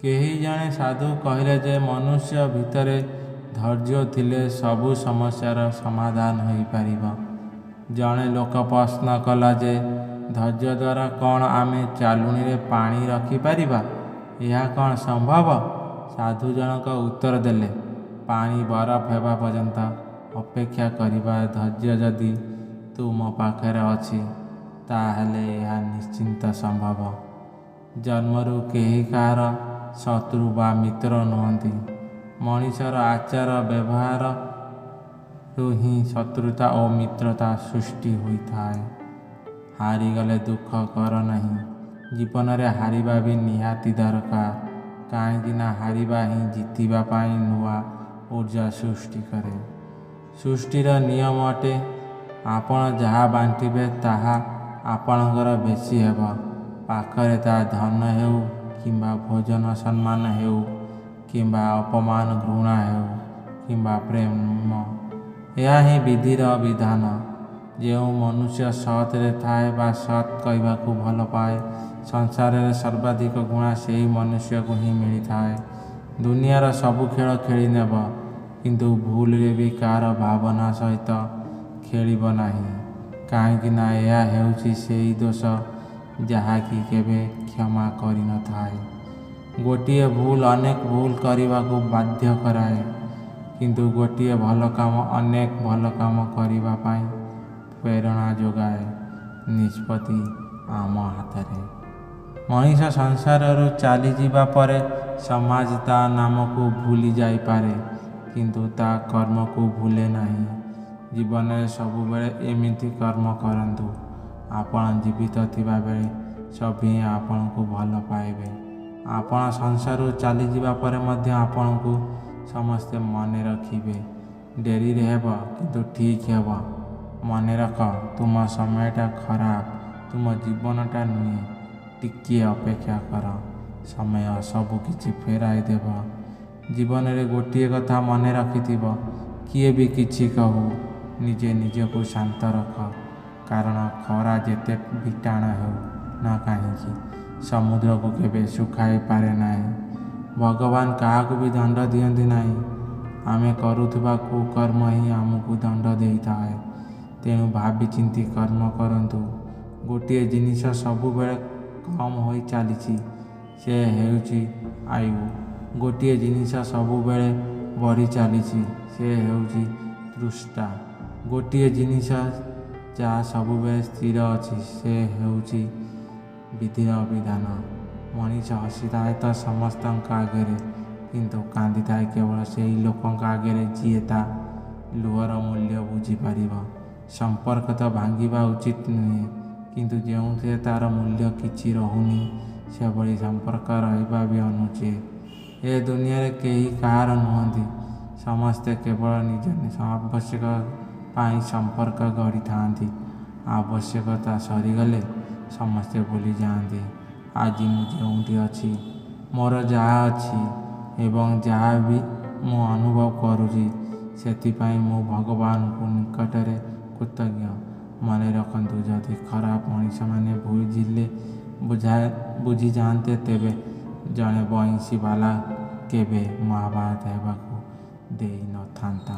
କେହି ଜଣେ ସାଧୁ କହିଲେ ଯେ ମନୁଷ୍ୟ ଭିତରେ ଧୈର୍ଯ୍ୟ ଥିଲେ ସବୁ ସମସ୍ୟାର ସମାଧାନ ହୋଇପାରିବ। ଜଣେ ଲୋକ ପ୍ରଶ୍ନ କଲା ଯେ ଧୈର୍ଯ୍ୟ ଦ୍ୱାରା କ'ଣ ଆମେ ଚାଲୁଣିରେ ପାଣି ରଖିପାରିବା? ଏହା କ'ଣ ସମ୍ଭବ? ସାଧୁ ଜଣକ ଉତ୍ତର ଦେଲେ, ପାଣି ବରଫ ହେବା ପର୍ଯ୍ୟନ୍ତ ଅପେକ୍ଷା କରିବାର ଧୈର୍ଯ୍ୟ ଯଦି ତୁମ ପାଖରେ ଅଛି, ତାହେଲେ ଏହା ନିଶ୍ଚିତ ସମ୍ଭବ। ଜନ୍ମରୁ କେହି କାହାର ଶତ୍ରୁ ବା ମିତ୍ର ନୁହନ୍ତି। ମଣିଷର ଆଚାର ବ୍ୟବହାରରୁ ହିଁ ଶତ୍ରୁତା ଓ ମିତ୍ରତା ସୃଷ୍ଟି ହୋଇଥାଏ। ହାରିଗଲେ ଦୁଃଖ କର ନାହିଁ। ଜୀବନରେ ହାରିବା ବି ନିହାତି ଦରକାର, କାହିଁକିନା ହାରିବା ହିଁ ଜିତିବା ପାଇଁ ନୂଆ ଉର୍ଜା ସୃଷ୍ଟି କରେ। ସୃଷ୍ଟିର ନିୟମ ଅଟେ, ଆପଣ ଯାହା ବାଣ୍ଟିବେ ତାହା ଆପଣଙ୍କର ବେଶୀ ହେବ। ପାଖରେ ତାହା ଧନ ହେଉ କିମ୍ବା ଭୋଜନ, ସମ୍ମାନ ହେଉ କିମ୍ବା ଅପମାନ, ଘୃଣା ହେଉ କିମ୍ବା ପ୍ରେମ, ଏହା ହିଁ ବିଧିର ବିଧାନ। ଯେଉଁ ମନୁଷ୍ୟ ସତରେ ଥାଏ ବା ସତ୍ କହିବାକୁ ଭଲ ପାଏ, ସଂସାରରେ ସର୍ବାଧିକ ଗୁଣା ସେହି ମନୁଷ୍ୟକୁ ହିଁ ମିଳିଥାଏ। ଦୁନିଆର ସବୁ ଖେଳ ଖେଳିନେବ, କିନ୍ତୁ ଭୁଲରେ ବି କାହାର ଭାବନା ସହିତ ଖେଳିବ ନାହିଁ, କାହିଁକିନା ଏହା ହେଉଛି ସେହି ଦୋଷ ଯାହାକି କେବେ କ୍ଷମା କରିନଥାଏ। ଗୋଟିଏ ଭୁଲ ଅନେକ ଭୁଲ କରିବାକୁ ବାଧ୍ୟ କରାଏ, କିନ୍ତୁ ଗୋଟିଏ ଭଲ କାମ ଅନେକ ଭଲ କାମ କରିବା ପାଇଁ ପ୍ରେରଣା ଯୋଗାଏ। ନିଷ୍ପତ୍ତି ଆମ ହାତରେ। ମଣିଷ ସଂସାରରୁ ଚାଲିଯିବା ପରେ ସମାଜ ତା ନାମକୁ ଭୁଲି ଯାଇପାରେ, କିନ୍ତୁ ତା କର୍ମକୁ ଭୁଲେ ନାହିଁ। ଜୀବନରେ ସବୁବେଳେ ଏମିତି କର୍ମ କରନ୍ତୁ, ଆପଣ ଜୀବିତ ଥିବାବେଳେ ସଭିଏଁ ଆପଣଙ୍କୁ ଭଲ ପାଇବେ। ଆପଣ ସଂସାରରୁ ଚାଲିଯିବା ପରେ ମଧ୍ୟ ଆପଣଙ୍କୁ ସମସ୍ତେ ମନେ ରଖିବେ। ଡେରିରେ ହେବ, କିନ୍ତୁ ଠିକ୍ ହେବ। ମନେ ରଖ, ତୁମ ସମୟଟା ଖରାପ, ତୁମ ଜୀବନଟା ନୁହେଁ। ଟିକିଏ ଅପେକ୍ଷା କର, ସମୟ ସବୁ କିଛି ଫେରାଇ ଦେବ। ଜୀବନରେ ଗୋଟିଏ କଥା ମନେ ରଖିଥିବ, କିଏ ବି କିଛି କହୁ, ନିଜେ ନିଜକୁ ଶାନ୍ତ ରଖ। କାରଣ ଖରା ଯେତେ ବି ଟାଣ ହେଉ ନା କାହିଁକି, ସମୁଦ୍ରକୁ କେବେ ଶୁଖାଇ ପାରେ ନାହିଁ। ଭଗବାନ କାହାକୁ ବି ଦଣ୍ଡ ଦିଅନ୍ତି ନାହିଁ। ଆମେ କରୁଥିବା କୁକର୍ମ ହିଁ ଆମକୁ ଦଣ୍ଡ ଦେଇଥାଏ। ତେଣୁ ଭାବିଚିନ୍ତି କର୍ମ କରନ୍ତୁ। ଗୋଟିଏ ଜିନିଷ ସବୁବେଳେ କମ୍ ହୋଇ ଚାଲିଛି, ସେ ହେଉଛି ଆୟୁ। ଗୋଟିଏ ଜିନିଷ ସବୁବେଳେ ବଢ଼ି ଚାଲିଛି, ସେ ହେଉଛି ତୃଷ୍ଣା। ଗୋଟିଏ ଜିନିଷ ଯାହା ସବୁବେଳେ ସ୍ଥିର ଅଛି, ସେ ହେଉଛି ବିଧିର ବିଧାନ। ମଣିଷ ହସିଥାଏ ତ ସମସ୍ତଙ୍କ ଆଗରେ, କିନ୍ତୁ କାନ୍ଦିଥାଏ କେବଳ ସେହି ଲୋକଙ୍କ ଆଗରେ ଯିଏ ତା ଲୁହର ମୂଲ୍ୟ ବୁଝିପାରିବ। ସମ୍ପର୍କ ତ ଭାଙ୍ଗିବା ଉଚିତ ନୁହେଁ, କିନ୍ତୁ ଯେଉଁଥିରେ ତା'ର ମୂଲ୍ୟ କିଛି ରହୁନି, ସେଭଳି ସମ୍ପର୍କ ରହିବା ବି ଅନୁଚିତ। ଏ ଦୁନିଆରେ କେହି କାହାର ନୁହନ୍ତି। ସମସ୍ତେ କେବଳ ନିଜ ଆବଶ୍ୟକ ପାଇଁ ସମ୍ପର୍କ ଗଢ଼ିଥାନ୍ତି। ଆବଶ୍ୟକତା ସରିଗଲେ ସମସ୍ତେ ଭୁଲିଯାଆନ୍ତି। ଆଜି ମୁଁ ଯେଉଁଠି ଅଛି, ମୋର ଯାହା ଅଛି ଏବଂ ଯାହା ବି ମୁଁ ଅନୁଭବ କରୁଛି, ସେଥିପାଇଁ ମୁଁ ଭଗବାନଙ୍କ ନିକଟରେ କୃତଜ୍ଞ। ମନେ ରଖନ୍ତୁ, ଯଦି ଖରାପ ମଣିଷମାନେ ବୁଝିଯାଆନ୍ତେ, ତେବେ ଜଣେ ବଇଁଶୀବାଲା କେବେ ମହାଭାରତ ହେବାକୁ ଦେଇନଥାନ୍ତା।